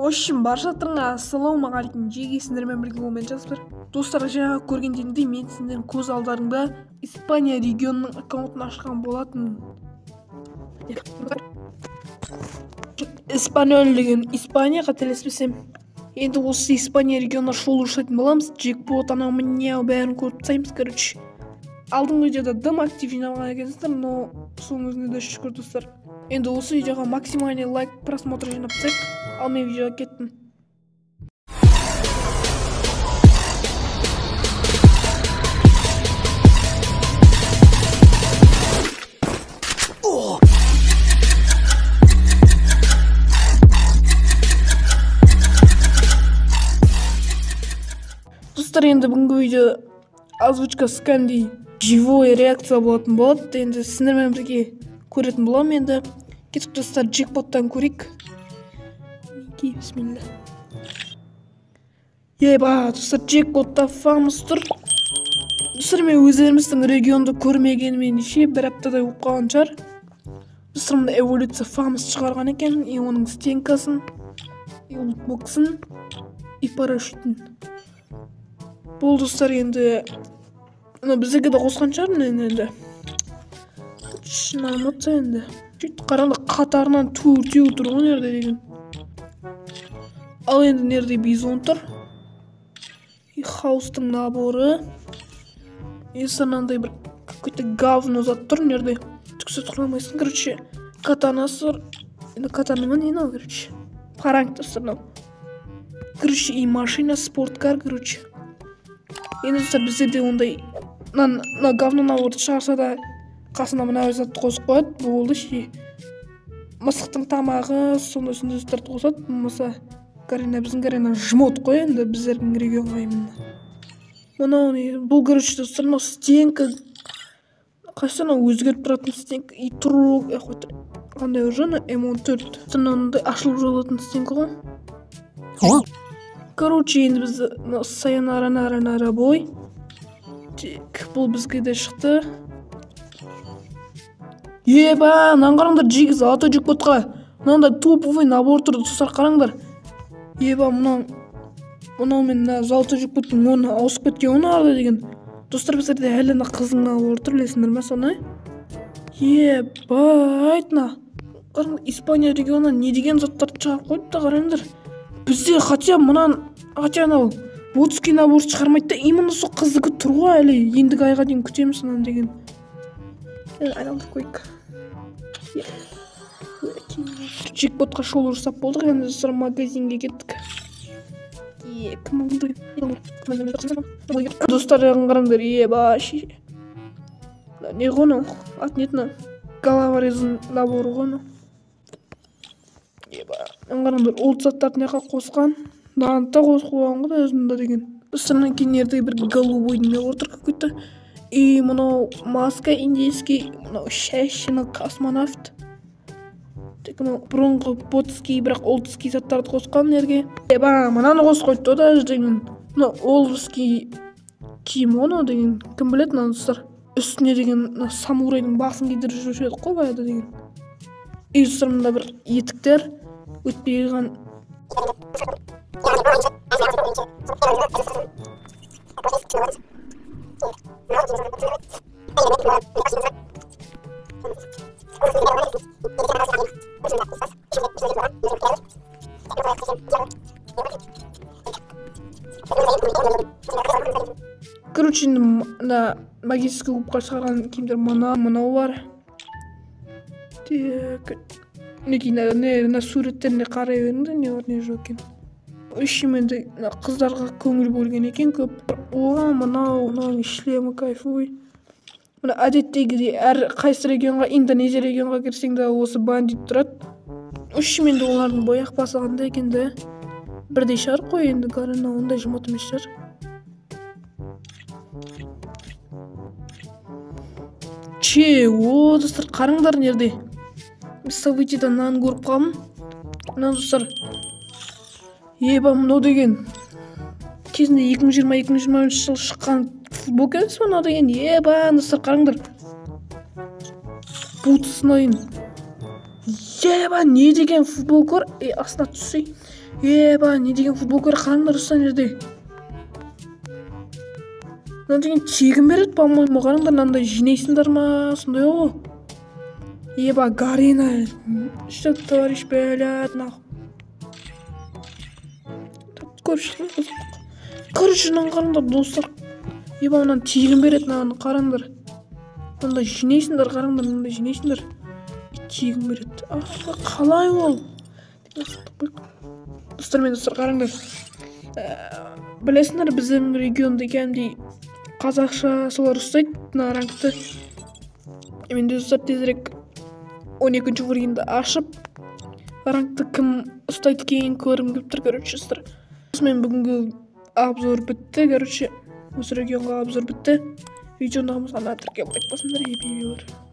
Общем, баршаларыңа ассалаумағалейкум, жеке сіздермен бірге мен Жаспер. Достар, жаңа көргендеріңдей мен сіздердің көз алдарыңда Испания регионының аккаунтын ашқан болатын. Испаньол деген Испания, қателеспесем. Енді осы Испания регионына шолу жасайтын боламыз. Джекпот, анау мынау бәрін көріп тастаймыз, короче. Алдыңғы видеода дым актив жиналған екенсіздер, но соның өзіне де шүкір, достар. Енді осы видеоға максимальный лайк, просмотр жинап тастайық. Ал мен видеоға кеттім. Достар, енді бүгінгі видео озвучка сканди живой реакция болатын болады. Енді сіздермен бірге көретін боламын енді. Кетіп, достар, джекпоттан көрейік. Бисмилля. Еба, достар, джекпотта фамус тұр. Достар, мен өздеріміздің регионды көрмегеніме неше бір аптадай болып қалған шығар. Достар, мында эволюция фамус шығарған екен. И оның стенкасын, и лутбоксын, и парашютін. Бұл, достар, енді біздерге де қосқан шығар енді. Шын енді. Сөйтіп қараңдар, қатарынан төртеу тұр ғой жерде деген. Ал енді жерде бизон тұр. И хаустың наборы. И мынандай бір какой-то говно зат тұр жерде. Түксе тұра алмайсың, короче. Катанасы бар. Енді катана ма не мынау, короче. Паранг, достар, мынау. Короче, и машина, спорткар, короче. Енді, достар, біздерде ондай мына говно наборды шығарса да қасына мына затты қосып қояды, болды ше. Мысықтың тамағы, сондай сондай заттарды қосады. Болмаса Гарена, біздің Гарена жмот қой енді біздердің регионға именно. Мынау не? Бұл, короче, достар, мынау стенка. Қайсы анау өзгеріп тұратын стенка? И тұру, қандай уже ана М14. Мынандай ашылып жабылатын стенка ғой. Короче, енді біз сайонара нара нара бой. Так, бұл бізге де шықты. Еба, мынаны қараңдар, жеке золотой джекпотқа. Мынандай топовый набор тұр, достар, қараңдар. Еба, мынау мен мына золотой джекпоттың орны ауысып кеткен оны арда деген. Достар, біздерде әлі мына қыздың наборы тұр, білесіңдер ме соны? Ебать, мына. Қараңдар, Испания регионынан не деген заттарды шығарып қойыпты, қараңдар. Бізде хотя мынан, хотя анау ботский набор шығармайды да, именно сол қыздікі тұр ғой әлі. Ендігі айға дейін күтеміз мынаны деген. Айналдырып қояйық. Джекпотқа шолу жасап болдық, енді достар магазинге кеттік. Достар, қараңдар, еба, не ғой мынау? Аты не еді мынау? Головорездің наборы ғой мынау. Еба, қараңдар, ол заттарды мына жаққа қосқан. Мынаны да қосып қойған ғой даже мында деген. Достар, мына кейін жерде бір голубой неме отыр какой-то. И мынау маска индийский, мынау шаш, мынау космонавт. Тек мынау бұрынғы ботский, бірақ олдский заттарды қосқан жерге. Еба, мынаны қосып қойыпты даже деген. Мынау олдский киім ғой мынау деген. Кім біледі мынаны, достар? Үстіне деген мына самурайдың басын кидіріп жүруші едік қой баяғыда деген. И достар, мында бір етіктер өтпей қалған. Короче, мына магический клубқа шығарған киімдер мына, мынау бар. Так, мінекей мына суреттеріне қарай беріңдер, не бар, не жоқ екен. Общем, енді қыздарға көңіл бөлген екен көп. О, мынау, мынаның шлемі кайфовый. Мына әдеттегідей әр қайсы регионға, Индонезия регионға кірсең де осы бандит тұрады. Общем, енді олардың бояқ басы қандай екен де. Бірдей шығар қой енді, Гарена ондай жмот емес шығар. Че, о, достар, қараңдар жерде. Событиядан мынаны көріп қалдым. Мына, достар, еба, мынау деген кезінде 2020-2023 жылы шыққан футболка емес мынау деген. Еба, достар, қараңдар. Бутсынайын. Еба, не деген футболка бар? Астына түссей. Еба, не деген футболкалар, қараңдар, достар, мына жерде. Мына деген тегін береді, по-моему, қараңдар, мынандай жинайсыңдар ма, сондай ғой. Еба, Гарина, что товарищ, блядь, нахуй. Көріп шықтым, қызық. Короче, мынаны қараңдар, достар. Еба, мынаны тегін береді, мынаны қараңдар. Мынандай жинайсыңдар, қараңдар, мынандай жинайсыңдар. Тегін береді. Қалай ол? Достар мен достар, қараңдар. Білесіңдер, біздің регионда кәдімгідей қазақша солар ұстайды мына рангты. Мен де, достар, тезірек 12 уровеньді ашып, рангты кім ұстайды екенін көргім келіп тұр, короче, достар. Осымен бүгінгі обзор бітті, короче, осы регионға обзор бітті. Видео ұнаған болса, ана тіркеліп, лайк басыңдар, ебей.